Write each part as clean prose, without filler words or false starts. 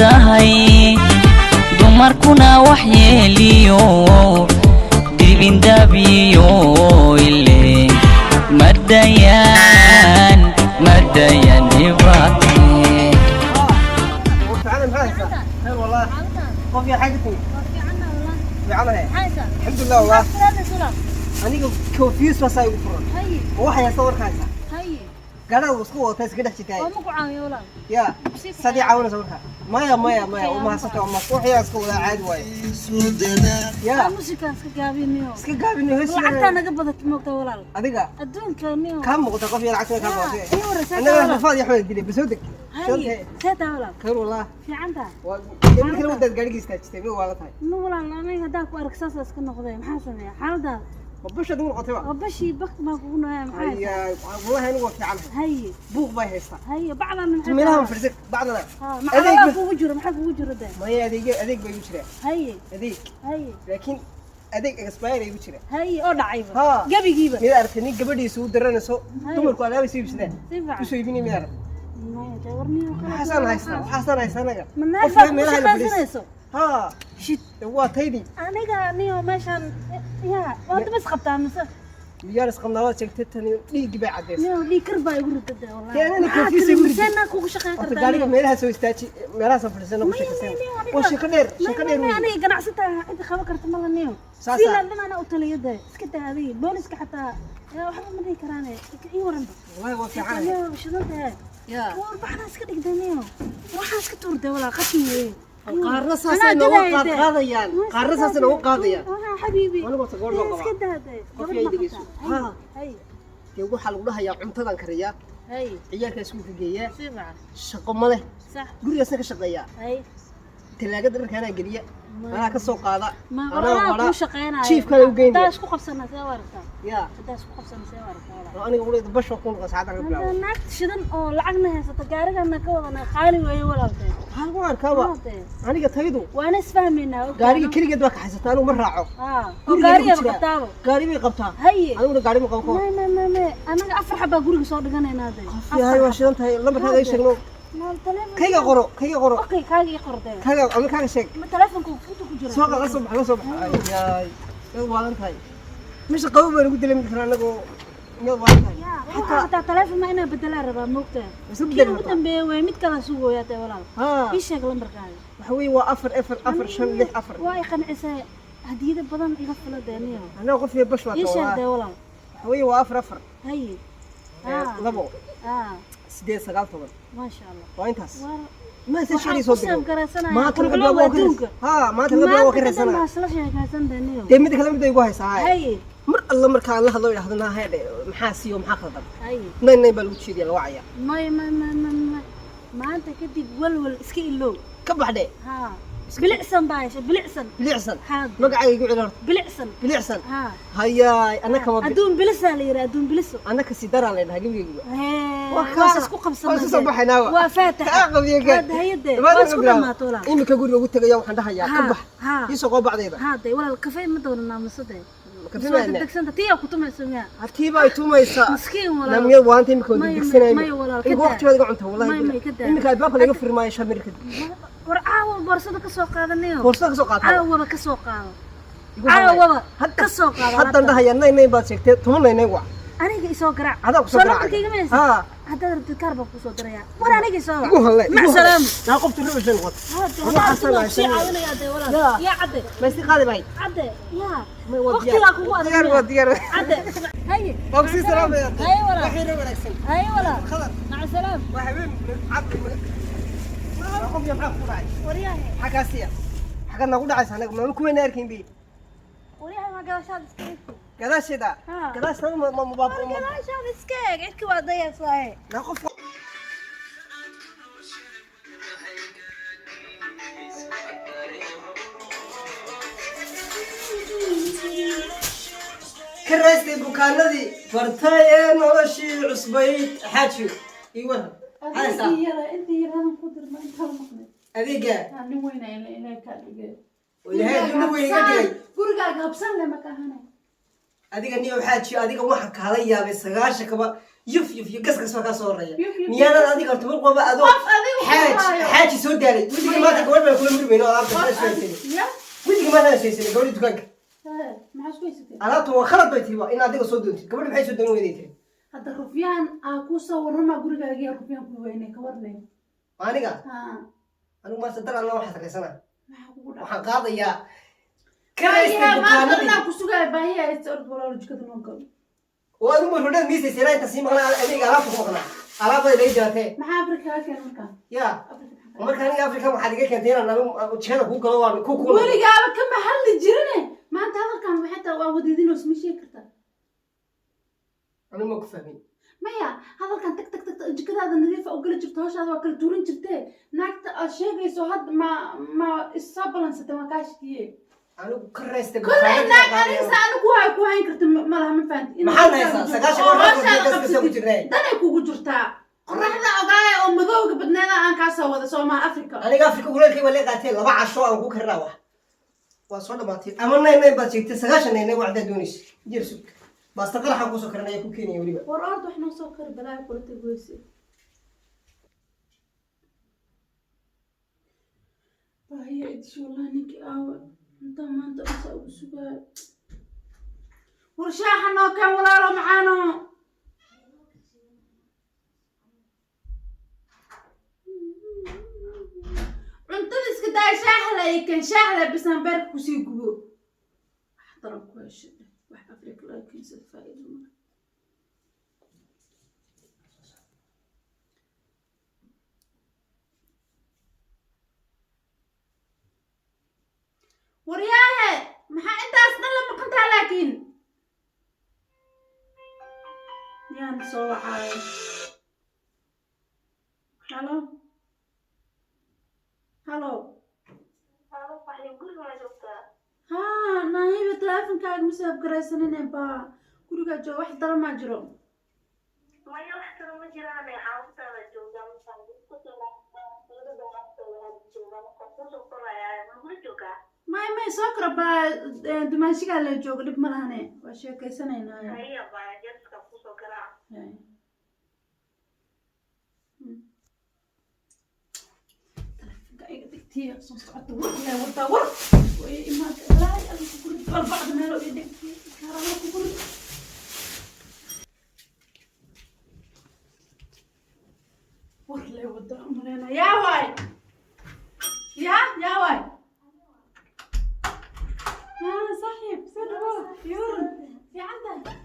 Tahay dumarkuna wax yeeliyo dibindabiyo ile madayaan madayaan dhibaate. Fiican, maxaa haysaa? Khayr wallah. Qof yaa xagga timi? Fiicanahay. Alxamdulillah wallah. Aniga confuse baa saa igu furan. Ma waxay haysaa warka haysaa? Gaadhada isku wadataa, iska dhex jirtaa. Ya, sadii caawinaysa warka. Maya, maya, maya, uma haysata, uma waxyaa iska wadaa, caadi waaye. Ya, iska gaabino hees. Lacagtaa naga badat moogta, walaal. Adiga adduunka niyo. Kaa muuqata qof yaa lacagta kaa muuqata. Ii waraysaa. Annaga rafaad iyo xmed dilay, basoo deg. Haye, seetaa, walaal? Khayr wallah. Fiicanta. Waa mid kale wadaad gaadhiga istaajistay, ma waa la tahay? Ma walaal, aniga haddaa ku arag saasa iska noqday. Maxaa sameeya xaaladaada? Ma busha adigu noqotay ba? Oo bashii bak baan kugu noyaa, maxaa haysaa? Haya, wallahi anigu waa fiicanahay. Haye. Buuq bay haystaa. Haye, bacdan maxay Meelaha tahay? Fadhiisan bacdana. Ha, Adeeg macalaa kugu jiro, maxaa kugu jiro de? Maya, adeeg adeeg bay igu jiraa. Haye. Adeeg. Haye. Laakiin adeeg expire igu jira. Haye, oo dhacayba. Ha. Gebigiiba. Mid aragtay nin gabadhiisa u daranayso, Haye. dumarku alaabay soo iibsadaan. Si fiican. Usoo iibinay, mid aragtay? Maya, dee warniyo kala. Waxaasaan haystaa, waxaasaan haystaa anaga. Ma naag Qof baa kugu meelaha la fadhiis. shaqaysanayso? Ha. Shit. Waa taydii. Aniga niyo meeshaan ya waa daba isqabtaa mise? Miyaar isqabnaa? Waad sheegtay, tani dhiiggii bay caddaysay. Niyo dhiig kar baa igu ridada. Dee Wallahi anina maxaa confuse tiri? igu riday. Misee naag kugu shaqayn Horta kartaa gaariga niyo? Meelaha soo istaaji, meelaha soo fadhiisana ku Maya, sheekaysan. maya, aniga- Waa sheeko dheer, sheeko dheer maya, weeye. Aniga ganacsataa cid qaban karta mala niyo. Saasa. Fiinland dhan anaa u taliya dee, iska daa adiga, booliska xataa waxba ma dhihi karaane, ii waranba. Wallahi waa fiicanahay. Niyo shidan tahay. Ya. War baxna iska dhigda niyo, waxaan iska tuurday walaa, qashin weeye. Qaarna saasay nooga qaadayaan, qaarna saasay nooga qaadayaan. Waa xabiibi. Anigu horta gabadh baan qabaa. Iska daa dee. Qof Gabadh yaa ma dhegeyso. qabtaa? Ha. Hay. Dee waxaa lagu dhahayaa cuntadan kariyaa, Hay. ciyaalkaa iskuulka geeyaa, Si fiican. Shaqo ma leh. Sax. Gurigaasna ka shaqeeyaa. Hay. Talaagada dharka anaa geliya, anaa ka soo qaada, Ma anaa anaa wara kuu shaqeynaayo. Jiifkana u geynaya. Haddaa isku qabsanaa see u aragtaa? Ya. Haddaa isku qabsanaa see u aragtaa, walaal? Oo aniga uleeda basho ku noqon saacaddan ka bilaabo. Hadda naagta shidan oo lacagna haysata, gaarigana ka wadana, qaali weeye walaaltee. Waxaan ku arkaaba Walaaltee. aniga taydu. Waana isfahmaynaa, ogtahay, Gaariga no? keligeed baa kaxaysata, anigu ma raaco. Haa, oo Gurigeeda ku gaarigaba jiraa. qabtaaba. Gaari bay qabtaa. Haye. Aniguna gaari ma qabo ko. May, may, may, may, anaga afar xabaa guriga soo dhiganaynaa dee. Yahay, waa shidan tahay. Lambarkaaga ii sheegno. Kayga qoro, kayga qoro. Okay, kaaga ii qordee. Kayga ama kaaga sheeg. Ma telefonka inta ku jira? Soo qaad, la soo bax, la soo bax. Ayaay, mid waalan tahay, meesha qabow baan ugu dilay mid kale anagoo, mid waalan tahay. Ya, waxaa xataa telefoon ma inaa bedelaa rabaa, moogtaa? Isu kii bedeli ugu rabtaa. dambeeya waay, mid kala sugooyaa dee, walaal. Haa. Ii sheeg lambarkaaga. Waxa weeye waa 4 4 4 5 6 4. Waa i qancisay, hadiyado badan iga fila dee niyo. Annaga qof iyo bash waa Ii sheeg tawaa. Dee walaal. Waxa weeye waa 4 4 Haye. Haa. 2 haa 8 9 10. Maasha Allah. Waa intaas. War Ma se waxaan shiri soo ku diro seef-garaysanaya maanta laga qulqulowga bilaabo waa ka adduunka. Haa, maanta laga bilaabo waa ka Maanta kadib raysana. baa isla sheekaysan dee niyo. Dee mid kale mid ay igu haysaa haye. Haye. Mar alla markaan la hadlo idhaahdo naa haye maxaa siiyo, maxaa khaldan, Haye. Nine nine baa lagu jeediya, la wacaya. May, may, may, may, may, maanta kadib walwal iska ilow. Ka baxdhe. Haa, bilicsan baa heshay, bilicsan. Bilicsan. Haa. Magacayga igu celi horta. Bilicsan. Bilicsan. Haa. Hayaay, annaka ma Adduun bilisaa la yidhi, adduun biliso. Annaka si daraa la dhahaa gebigeyguba. Hee, Waa waa kaasa. isku qabsanay. Waa isku soo baxaynaa. Waa faataxa. Kaa qabiye gaa. Waa dahayade, waa isku dhamaato walaal. Imika guriga ugu tegaya waxaan dhahayaa ka Haa, bax. haa. Ii soo qoo bacdayda. Haa dee walaal, kafee ma doonanaa mise dee? Kafee Mise waa maana. degdegsanta tiyaa ku tumayso miyaa? Hatiiba ay tumaysaa. Miskiin walaal. Namiyad waanta imika waan May, degdegsanaya. may, walaal, ka Imika daa. waqti baad iga cunta wallahi. May, may, ka daa. Imika albaabka laga furi maayo 5 mir kadib. War caawa boorsada ka soo qaadanayo. Boorsada ka soo qaata. Caawaba ka soo qaado. Igu hadlaya. Caawaba Hadda- ka soo qaado Haddan alaabta. dhahayaa nine nine baad sheegtay, 10 nine nine wac. Aniga isoo garaac. Adaa ku soo Soo garaacaya. lambarkayga ma haysid? Haa. Haddaad rabtid kaar baan kusoo dirayaa. War aniga isoo wac. Igu hadlay. Mac salaama. Naa qoftu rubuc noqot. Haa, dee, Waxaa haddaad sanaa rabtid waan sii shan. caawinayaa dee walaal. Yaa. Yaa cadde. Ma iska qaadi lahayd? Cadde, yaa. May, waa diyaar. Waqtigaa kugu adag Diyaar miyaa? waa diyaar. Cadde. Haye. Waa ku sii salaamaya. Haye walaal. Waxay rab wanaagsan. Haye walaal. Khadar. Mac salaam. Waa habeen cabdi. Qof yaa maxaa ku dhacay? Waryahay. Maxaa kaa siiya? Xaggaad noogu dhacaysa anaga maama kuweyna arkayn bi. Waryahay, ma gadaashaad iska eegtay? Gadaasheeda. Haa. Gadaasheeda ma Gadaashaad iska eeg, cidki waa dayasaaye. Naa qof ka raystay bukaanadii bartay ee noloshii cusbayd. Xaaji, ii waran. Haysaa. Intii yaradan ku dirma intaan maqnay. Adeega. Nin weyn ayaa ilaahay kaa dhigay. Oo ilaahay adduunka weyn iga dhigay. Gurigaaga habsan leh ma kahanay. Adiga niyow xaaji, adiga waxaan kaala yaabay 90-kaba Yuf yuf yuf, gas gas baa kaa soo horreeya. Yuf, yuf, Miyaanad adiga horta mar walba adoo Qof adiga ku xaaji haayo. Xaaji soo daalay wejiga maanta gabadh baan kula murmayno alaabta Qof soo haysanay. Ya. Wejiga maanta aan haysanay gabadha dukaanka. Hee, maxaa isku haysatay? Alaabta waa khalad bay tiri, waa in adiga soo doontid. Gabadha maxay soo doonan weyday tiri. Hadda rufyaan aa kuu soo warramaa gurigaagiya, rufyaan ku weynay, ka warnay. Aniga Ha. anigu maanta dar alla waxaad raysana. Maxaa kugu dhacay? Waxaan qaadayaa karaysta Baahiyaa maanta dukaanadii. Dhanaa ku sugaaya, baahiyaa haysta. Orod walaalo, jikada noo galo. Oo adigu ma rodhad miisaysa inta sii maqnaa, adeega alaabta ku maqnaa, alaabada laga jaatee. Maxaa Afrika kaa keenay markaa? Ya. Afrika maxaa kaa Marka aniga Afrika waxaad iga keentay inaan anigu jikada kuu galo, waan ku ku Weligaaba kama hadli jirine, maanta hadalkan waxay tahay waa wadiidinoos, ma sheegi kartaa? Anigu ma ku fahmin. Maya, hadalkan tag tag tag, jikadaada nadiifa u gala jirto, hawshaada waa kala tuuran jirtee. Naagta aad sheegayso hadda ma issoo balansatay? Waa kaa shakiye. Anigu ka raysta Kolley dukaanadii naag baan aniga qaadaya. sa anigu ku hay ku hayn karta ma laha, ma fahanti? Maxaan haysaa? 90 Oo war hawshaada gas kasta ku qabsatid. jirnay. Danay kugu jirtaa qoraxda ogaaya oo madowga badneeda aan kaa soo wada Soomaa Africa. Aniga Afrika kuleelkay baa lee qaatee, 2 casho aan ku karinaa wax waa soo dhamaatay. Ama nine nine baad sheegtay, 90 nine nine wacdaa doonaysa jeer sug, baasta qaraxaan kusoo karinaya, ku keenaya weliba. War ord, wax noo soo kari, balaayo kula tagweyse. Baahiya idisho wallahi. Ninkii aawa intaa maanta asaa ugu sugaayo. War shaaxa noo keen, walaalo macaano. Cuntada iska daaya, shaaxa la ii keen, shaaxa la bisaan beerka kusii gubo. Wax daran ku hesha, wax Afrika laga keensada faa'iido male. Waryaahe, maxaa intaas dhan la maqantaa? Laakiin yaan soo wacaayo. Halo, halo. Haa naahiba, teleefonkaaga ma soo afgaraysanine baa gurigaa jooga. Wax daran maa jiro? Maya, wax kale ma jiraan, xaafadaada joogaa. Lagula joogaa. May, soo karo baa, dumaashigaa la jooga, dhib ma lahane, waa sheekaysanaynaayo. Haya baa, jeeska kusoo garaac. Hay. Telefoonka iga dhigtiya soo socota, war lee wadaa, war way imaata. Ilaahay alla ku gurid balbacda meelo ii dhigtiya kaarala ku gurid. War lee wadaa umaleyna. Yaa waay, yaa yaa waay. Haa saaxiib, soo dhawow. Yuran fiican tahay?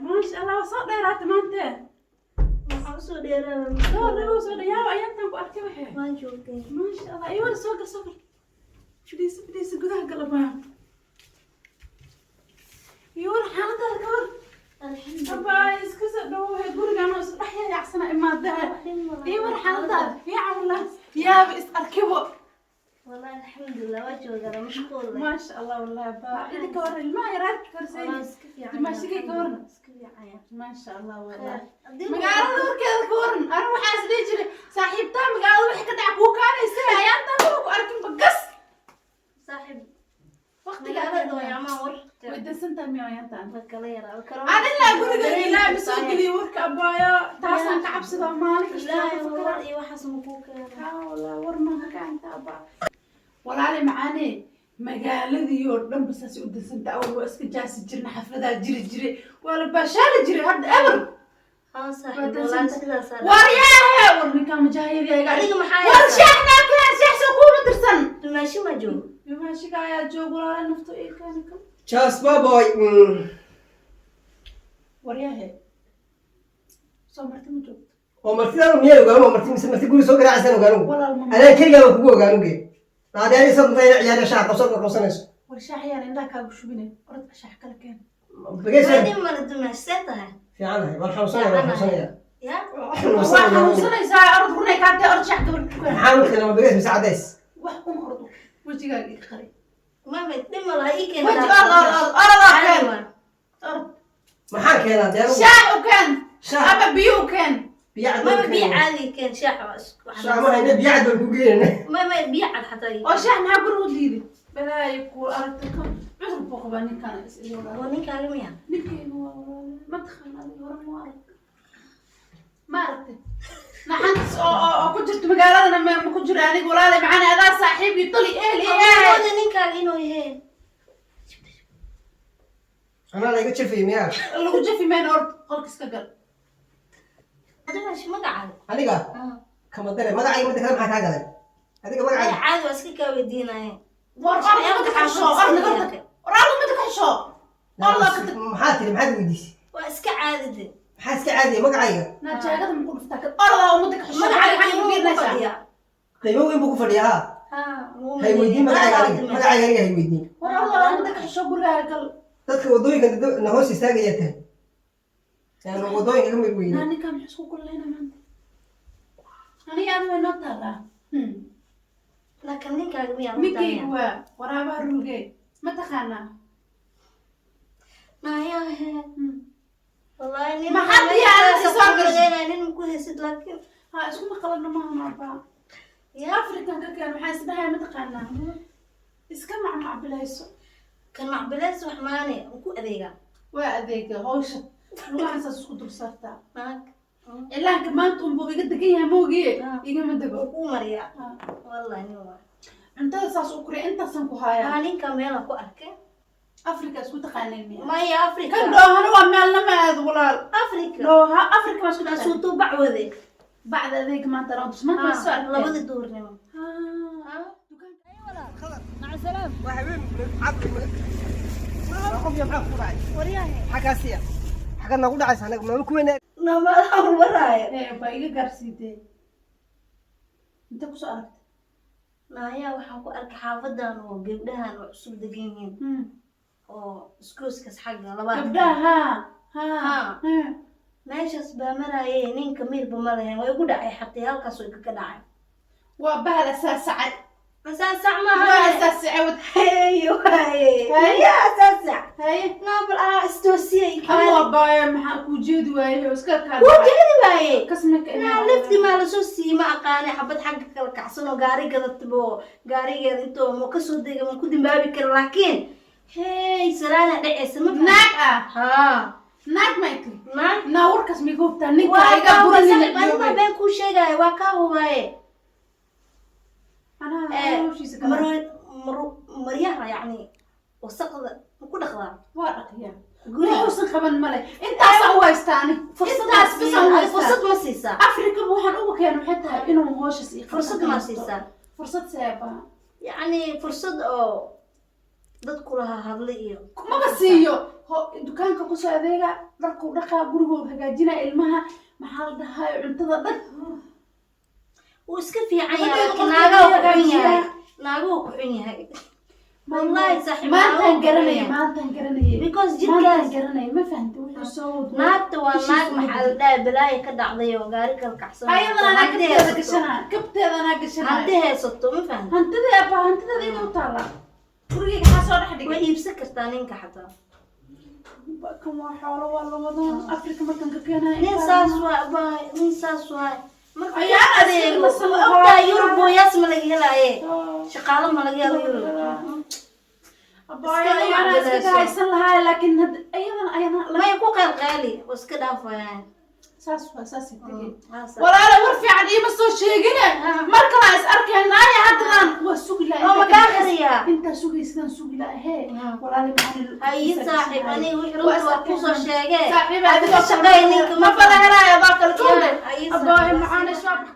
Maasha Allah, waa soo dheeraatay maante. Waxaa usoo dheeraada. Soo dhawow, soo dhawow. Yaa ayaantan ku arkay waxee. Waan joogtay. Maasha Allah, iyo war, soo gal, soo gal, fadhiiso, fadhiiso, gudaha galabaa. Iyo war, xaaladaada ka war? Alxamdulilah. Abaa, iska soo dhawow gurigaan oo isdhex yaayacsana imaadaha. Iyo war, xaaladaada fiican? Wallah yaaba is arkibo. Wallahi alxamdulilah, waa joogaa, mashquul leh. Maasha Allah, wallahi baa idinka war, ilmaha yaraarka Wallahi karsay. iska fiican. Dumaashigay ka waran? Iska fiican. Maasha Allah, wallahi. Haddii Magaalada warkeeda ka waran? Anigu waxaa is dhihi jiray saaxiibtaa magaalada wixii ka dhaca kuu kaanaysa, ayaantan kuwa ku arkinba gas. Saaxiib Waqtiga magaalada waa yacmaa war. Way dansantahay miya ayaantan? La kala yaraa karo. Anilaa guriga ilaahay ma soo geliyo warka abaayo, taasaan ka cabsadaa maalin kasta Ilaahay waan ka war fakaraa. iyo waxaas ma kuu keena. Haa, walaa war maan ka gacanta abaa. Walaali macaane, magaaladii oo dhan ba saasay u dansanta. Awal waa iska jaasi jirna, xafladaa jiri jiray, waa la baashaali jiray, hadda eber. Haa saaxiib, wallahi sidaas aa. War yaahe, war ninkaa majaahir. Adiga maxaa War haysaa? sheex naa keen, sheex soo kuuma dirsan. Dumaashi ma joogo. Dumaashiga ayaa joog, walaale, naftu ii keeni ka. Jasper boy. Waryaahe, soo marti ma joogto? Oo martidan miyay ogaanu? Waa marti mise marti guri soo garaacaysan ogaanu? Walaal ma Anaa keligaa baa kugu ogaanu ge. Naadaani isa dunta ina ciyaar shaha qabsan qabsanayso. War shaax yaan indhaha kaagu shubine, orod shaax kala keen. Bagaysa. Maadin mala dumaashi, see tahay? Fiicanahay, waan xanuunsanaya, waan xanuunsanaya. Ya? Waa xanuunsanaysaa, orod, runay kaatee, orod shaax gabadh ku keen. Maxaan u keenaa, bagays mise cadays? Wax un orod, wejigaaga ii qari. Mama, dhib ma laha, ii keen. Weji orod, orod, orod, orod oo keen, orod. Maxaan keenaa dee anigu? Shaax u keen. Shaax. Ama biyo u keen. Biyo cad Mama, baan biyo keenaa. caadi keen, shaax waa isku. Shaah ma hayne, biyo cad baan ku geenayna. Mama, biyo cad xataa ii Oo shaax maxaa guriga u diiday? Balaayo ku aragta, ka cudur buu qabaa ninkaan, is ii walaal. Waa ninkaaga miya? Ninkayga waa, walaal, ma taqaan adiga, hore ma arag. Ma aragtay naxantas oo ku jirto magaaladana ma ku jiro aniga, walaale macaane, adaa saaxiib iyo toli ehel iyo ehel. Awooda ninkaaga inuu yahay. Anaa la iga jafay miyaa? Lagu jafi meen, ord qolka iska gal. Adiga magacaaga? Aniga kama dare magacayga. Midda kale, maxaa kaa galay adiga magacayga? Caadi waa iska kaa weydiinaya. War orda, mada ka xisho, or naga tag, war orda, mada ka xisho, orda ka tag. Maxaa tiri? Maxaad weydiisay? Waa iska caadi de. Maxaa iska caadiya magacayga? Naa jaagada ma ku dhuftaa? Ka orda, mada ka xisho. Magacaaga Maxaa qiimo ku fiirinaysaa? fadhiyaa. Qiimo weyn buu ku fadhiyaa, ha. Ha. Hay weydiin magacayga aniga, magacayga aniga hay weydiin. War orda, mada ka xisho, gurigaaga gal. Dadka waddooyinka na hoos istaagaya tahay, yaanu waddooyinka ka mid weyne. Naa ninkaa maxaa isku kullayna maanta? Aniga adi way noo taallaa. Laakiin ninkaaga miyaa? Ninkaygu waa waraabaha ruuge, ma taqaanaa? Naayahe, wallahi nin Maxaad diyaarinaysaa soo gashay? Nin ku haysid laakiin. Ha isku maqalano maahan, abaa. Ya. African ka keen, waxaan isdhahay, ma taqaanaa, iska macmacbilayso. Kan macbileys wax maane ku adeegaa. Waa adeega, hawsha lugahan saas isku dul saartaa. Naag. Cilaanka maanta unbuu iga degan yahay, moogiye igama dego. Wuu kuu mariyaa wallahi, nin waa. Cuntada saas u kuriya, intaasaan ku hayaa. Haa, ninka meela ku arkay. Africa isku taqaaneen miya? Maya, Africa. Kan dhoohana waa meelna ma aad, walaal. Africa. Dhooha Africa waa isku taqaaneen. Asuutuu bac wade. Bacda adeega maanta anoo dus maanta waa soo arkeen. Labadii duurnimo. مع السلامة. Waa habeen cabdi qof ya, maxaa ku dhacay? Waryahe. Maxaa kaa siiya? Xagad nagu dhacaysa anaga maama kuweyna. Namadaa waraayo. Ee baa iga gaarsiitay, inta kusoo aragtay? Naayaa, waxaan ku arkay xaafadan oo gabdhahan oo cusub degan yihiin oo iskooskas xagga labaad. Gabdhaha, ha. Ha. Ha. Meeshaas baa maraaye, ninka miirba ma lahayn, waa igu dhacay, xatii halkaas oo igaga dhacay. Waa bahal asaasacay. Asaasac Waa maaha. asaasacay wad. Hey, waaye. Haye. Ya asaasac. Haye. Naabal anaa istoosiyay. Ama waa baaya, maxaa kuu jeedi waaye oo iska kaa Wuu jeedi waaye. Kasma ka. Naa lifti maa lasoo siiyey, ma aqaane, xabad xagga kala kacsan oo gaari gadatabo, gaarigeeda intoo ma kasoo dega, ma ku dimbaabi karo, laakiin hey, salaana dhaceysa, ma fahmi? Naag ah. Haa. Naag ma tiri? Naag. Naa warkaas miga hubtaa ninka? Waa Iga kaa buranina. saaxiib, anima been kuu sheegaayo, waa kaa hubaaye. Anaa hawshiisa kala. Maryaha yacni wasaqda ma ku dhaqdaa? Waa dhaqiyaa. Guriga. Wuxuusan qaban male, intaasaa u haystaa ani. Fursad ma Intaas bisaan u siisaa? haystaa. Fursad ma siisaa? Afrikaba waxaan uga keenay waxay tahay inuu hawshaas ii qabto. Fursad ma siisaa? Fursad seeba? Yacni fursad oo dadku lahaa hadla iyo. Maba siiyo. Dukaanka kusoo adeega, dharkuu dhaqaa, guriguu hagaajinaa, ilmaha maxaa la dhahaa, cuntada dhan. Wuu iska fiican yahay. Wadeed laakiin qofka naagaha ku xun hagaajiyaa. yahay, naaguhu ku xun yahay wallahi saaxiib. Maantaan Naaguhu ku xun garanaya. yahay. Maantaan garanayay. Because Maantaan jidkaas garanaya, ma fahamtay wuxuu soo wado? Naagta waa naag Ishiisa. Maxaa la dhahay, balaayo ka dhacday oo gaari kala kacsan. Ayadana anaa Hanti kabteeda haysato. gashanaa, kabteeda anaa gashanaa. Hanti haysato, ma fahamtay? Hantida abba, hantideeda iyada u taallaa, gurigayga xaa soo dhex Way dhigay? iibsan kartaa ninka xataa. Kan waa xoolo, waa la wadaa Afrika markan ka keenaya. Nin saas waay baay, nin saas waay marka Ayaa ku adeego. asiga ma Ma ogtahay, Yurub booyaas ma laga helaaye, shaqaalo ma laga helo Yurub. Abbaaya, ayaana iskaga haysan lahaa, laakiin hadda ayadana ayana May ku qaylqayli, waa iska dhaafayaan. Saas waa, saasay tegey. Saas. Walaala, war fiican iima soo sheegine, mar kale is arkeenaaye, haddadan waa sugi lahaa. Oo ma kaa qariyaa? Intaa sugaysidaan sugi lahaa hee, walaali macalin. Hayi saaxiib, aniga wixii runta waa kusoo sheegee. Saaxiib, Adiga adigoo shaqeey ninka ma fala helaayo, adaa kale kowde. Hayi Abbaaya saaxiib. macaane, soo bax.